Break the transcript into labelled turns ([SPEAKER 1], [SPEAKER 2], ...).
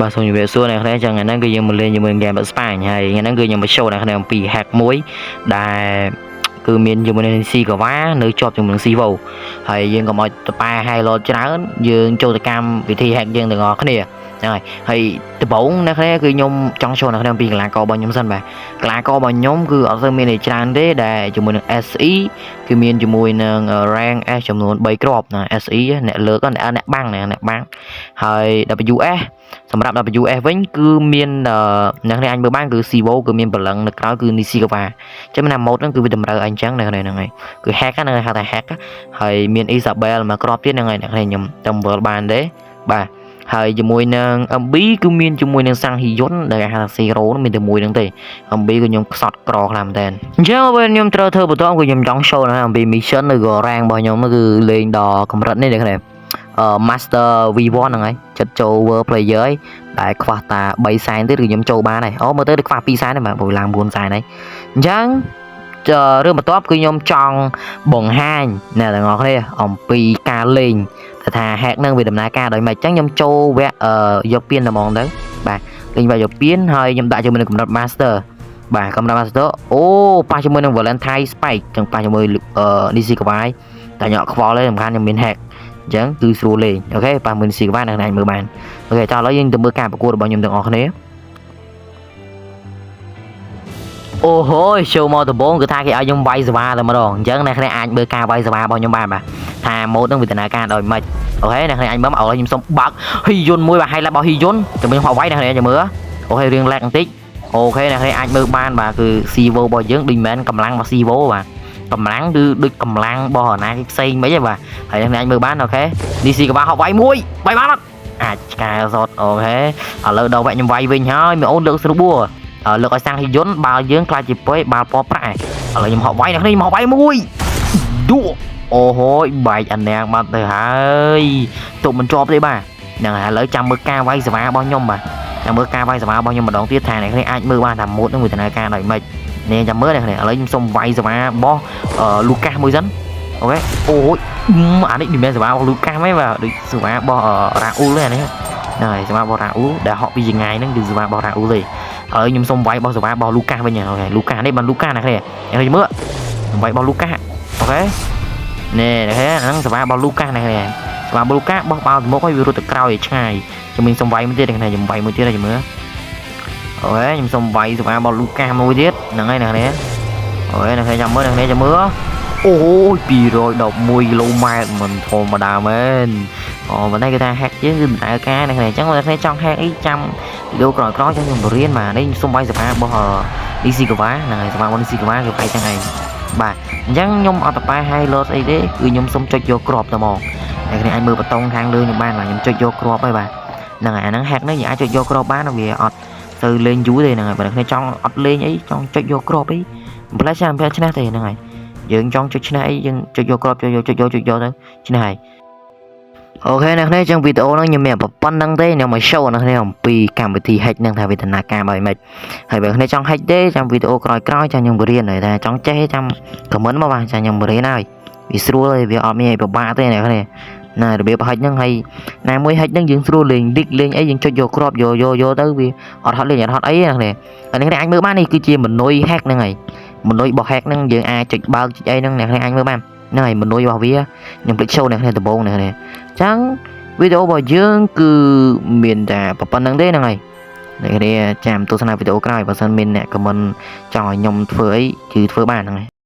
[SPEAKER 1] បាទសូមជម្រាបសួរអ្នកគ្នាចឹងថ្ងៃហ្នឹងគឺយើងមកលេងជាមួយនឹង game ស្ប៉ាញហើយថ្ងៃហ្នឹងគឺខ្ញុំមក show អ្នកគ្នាអំពី hack មួយដែលគឺមានជាមួយនឹង Nishikawa នៅជាប់ជាមួយនឹង Sivo ហើយយើងកុំឲ្យតប៉ែ high load ច្រើនយើងចូលទៅកម្មវិធី hack យើងទាំងអស់គ្នាហ្នឹងហើយហើយដំបូងអ្នកគ្នាគឺខ្ញុំចង់ show អ្នកគ្នាអំពីកីឡាកររបស់ខ្ញុំសិនបាទកីឡាកររបស់ខ្ញុំគឺអត់សូវមានអីច្រើនទេដែលជាមួយនឹង SE គឺមានជាមួយនឹង rank S ចំនួន3គ្រាប់ណា SE អ្នកលើកអ្នកអ្នកបាំងអ្នកបាំងហើយ WS សម្រាប់ WS វិញគឺមានអ្នកនេះអាចមើលបានគឺ Sivo គឺមានព្រលឹងនៅក្រោយគឺ Nishikawa អញ្ចឹងមានថា mode ហ្នឹងគឺវាតម្រូវឲ្យអញ្ចឹងនៅក្នុងហ្នឹងហើយគឺ hack ហ្នឹងហៅថា hack ហើយមាន Isabel មកគ្រាប់ទៀតហ្នឹងហើយអ្នកនេះខ្ញុំតែមើលបានទេបាទហើយជាមួយនឹង MB គឺមានជាមួយនឹងសាំងហ៊ីយុនដែលគេហៅថា Zero ហ្នឹងមានតែមួយហ្នឹងទេ MB គឺខ្ញុំខ្សត់ក្រខ្លាំងមែនតើអញ្ចឹងពេលខ្ញុំត្រូវធ្វើបន្តគឺខ្ញុំចង់ show ណាអំពី mission ឬក៏ rank របស់ខ្ញុំគឺលេងដល់កម្រិតនេះអ្នកនេះអឺ Master V1 ហ្នឹងហើយចិត្តចូល World Player ហើយដែលខ្វះតា3សែនទៀតគឺខ្ញុំចូលបានហើយអូមើលទៅដូចខ្វះ2សែនទេបាទព្រោះឡើង4សែនហើយអញ្ចឹងរឿងបន្ទាប់គឺខ្ញុំចង់បង្ហាញអ្នកទាំងអស់គ្នាអំពីការលេងថាថា hack នឹងវាដំណើរការដោយម៉េចអញ្ចឹងខ្ញុំចូលវគ្គយកពានតែហ្មងទៅបាទលេងវគ្គយកពានហើយខ្ញុំដាក់ជាមួយនឹងកម្រិត Master បាទកម្រិត Master អូប៉ះជាមួយនឹង Valentine Spike ចឹងប៉ះជាមួយអឺ Nishikawa តែខ្ញុំអត់ខ្វល់ទេសំខាន់ខ្ញុំមាន hack អញ្ចឹងគឺស្រួលលេង OK ប៉ះមួយ Nishikawa នៅអាចមើលបាន OK តោះឥឡូវយើងទៅមើលការប្រកួតរបស់ខ្ញុំទាំងអស់គ្នាអូហូយចូលមកដំបូងគឺថាគេឲ្យខ្ញុំវាយសេវាតែម្ដងអញ្ចឹងអ្នកគ្នាអាចមើលការវាយសេវារបស់ខ្ញុំបានបាទថា mode នឹងវាដំណើរការដោយម៉េច OK អ្នកគ្នាអាចមើលឲ្យខ្ញុំសុំបើកហ៊ីយុនមួយបាទ highlight របស់ហ៊ីយុនចាំខ្ញុំហៅវាយអ្នកគ្នាចាំមើល OK រឿង lag បន្តិច OK អ្នកគ្នាអាចមើលបានបាទគឺ Sivo របស់យើងដូចមិនមែនកម្លាំងរបស់ Sivo បាទកម្លាំងគឺដូចកម្លាំងរបស់អាណាគេផ្សេងមិនហីបាទហើយអ្នកអាចមើលបាន OK នេះស៊ីកបាហប់វាយមួយវាយបានអត់អាចឆ្កែសត OK ឥឡូវដល់វគ្គខ្ញុំវាយវិញហើយមីអូនលើកស្រួលលើកឲ្យសាំងហ៊ីយុនបាល់យើងខ្លាចជាពៃបាល់ពណ៌ប្រាក់ឥឡូវខ្ញុំហប់វាយអ្នកនេះខ្ញុំហប់វាយមួយដួអូហូយបែកអានាងបាត់ទៅហើយទុកមិនជាប់ទេបាទហ្នឹងហើយឥឡូវចាំមើលការវាយសេវារបស់ខ្ញុំបាទចាំមើលការវាយសេវារបស់ខ្ញុំម្ដងទៀតថាអ្នកនេះអាចមើលបានថាម៉ូតនឹងវាដំណើរការដោយម៉េចនេះចាំមើលអ្នកនេះឥឡូវខ្ញុំសុំវាយសេវារបស់លូកាសមួយសិន OK អូយអានេះមិនមែនសេវារបស់លូកាសទេបាទដូចសេវារបស់រ៉ាអ៊ូលទេអានេះហ្នឹងហើយសេវារបស់រ៉ាអ៊ូលដែលហក់ពីចង្ងាយហ្នឹងគឺសេវារបស់រ៉ាអ៊ូលទេហើយខ្ញុំសុំវាយរបស់សេវារបស់លូកាសវិញ OK លូកាសនេះបានលូកាសណាគ្នាអ្នកមើលវាយរបស់លូកាស OK នេះនេះហ្នឹងសេវារបស់លូកាសណាគ្នាសេវារបស់លូកាសបោះបាល់ទៅមុខឲ្យវារត់ទៅក្រោយឲ្យឆ្ងាយខ្ញុំមានសុំវាយមួយទៀតគ្នាខ្ញុំវាយមួយទៀតហើយមើល OK ខ្ញុំសុំវាយសេវារបស់លូកាសមួយទៀតហ្នឹងហើយណាគ្នា OK ណាគ្នាចាំមើលណាគ្នាចាំមើលអូយ211គីឡូម៉ែត្រមិនធម្មតាមែនអូប៉ុន្តែគេថា hack យើងគឺដំណើរការណាគ្នាអញ្ចឹងបើគ្នាចង់ hack អីចាំវីដេអូក្រោយៗចឹងខ្ញុំបរៀនបាទនេះខ្ញុំសុំវាយសេវារបស់ Nishikawa ហ្នឹងហើយសេវារបស់ Nishikawa គឺវាយចឹងឯងបាទអញ្ចឹងខ្ញុំអត់តប៉ែ high load អីទេគឺខ្ញុំសុំចុចយកគ្រាប់តែមកអ្នកគ្នាអាចមើលបតុងខាងលើខ្ញុំបានបាទខ្ញុំចុចយកគ្រាប់ហើយបាទហ្នឹងហើយអាហ្នឹង hack នេះយើងអាចចុចយកគ្រាប់បានវាអត់ទៅលេងយូរទេហ្នឹងហើយបើអ្នកគ្នាចង់អត់លេងអីចង់ចុចយកគ្រាប់អីមិនផ្លែចាំផ្លែឈ្នះទេហ្នឹងហើយយើងចង់ចុចឈ្នះអីយើងចុចយកគ្រាប់ចុចយកចុចយកចុចយកទៅឈ្នះហើយ OK អ្នកគ្នាចឹងវីដេអូហ្នឹងខ្ញុំមានប៉ុណ្្នឹងទេខ្ញុំមក show អ្នកគ្នាអំពីកម្មវិធី hack ហ្នឹងថាវាដំណើរការបែបម៉េចហើយបើអ្នកគ្នាចង់ hack ទេចាំវីដេអូក្រោយៗចាំខ្ញុំបរៀនហើយថាចង់ចេះចាំ comment មកបាទចាំខ្ញុំបរៀនហើយវាស្រួលហើយវាអត់មានអីពិបាកទេអ្នកគ្នាណារបៀប hack ហ្នឹងហើយណាមួយ hack ហ្នឹងយើងស្រួលលេងលិកលេងអីយើងចុចយកគ្រាប់យកយកយកទៅវាអត់ហត់លេងអត់ហត់អីទេអ្នកគ្នាហើយអ្នកគ្នាអាចមើលបាននេះគឺជា menu hack ហ្នឹងហើយ menu របស់ hack ហ្នឹងយើងអាចចុចបើកចុចអីហ្នឹងអ្នកគ្នាអាចមើលបានហ្នឹងហើយ menu របស់វាខ្ញុំភ្លេច show អ្នកគ្នាដំបូងអ្នកគ្នាចឹងវីដេអូរបស់យើងគឺមានតែប៉ុណ្្នឹងទេហ្នឹងហើយអ្នកគ្នាចាំទស្សនាវីដេអូក្រោយបើសិនមានអ្នក comment ចង់ឲ្យខ្ញុំធ្វើអីគឺធ្វើបានហ្នឹងហើយ។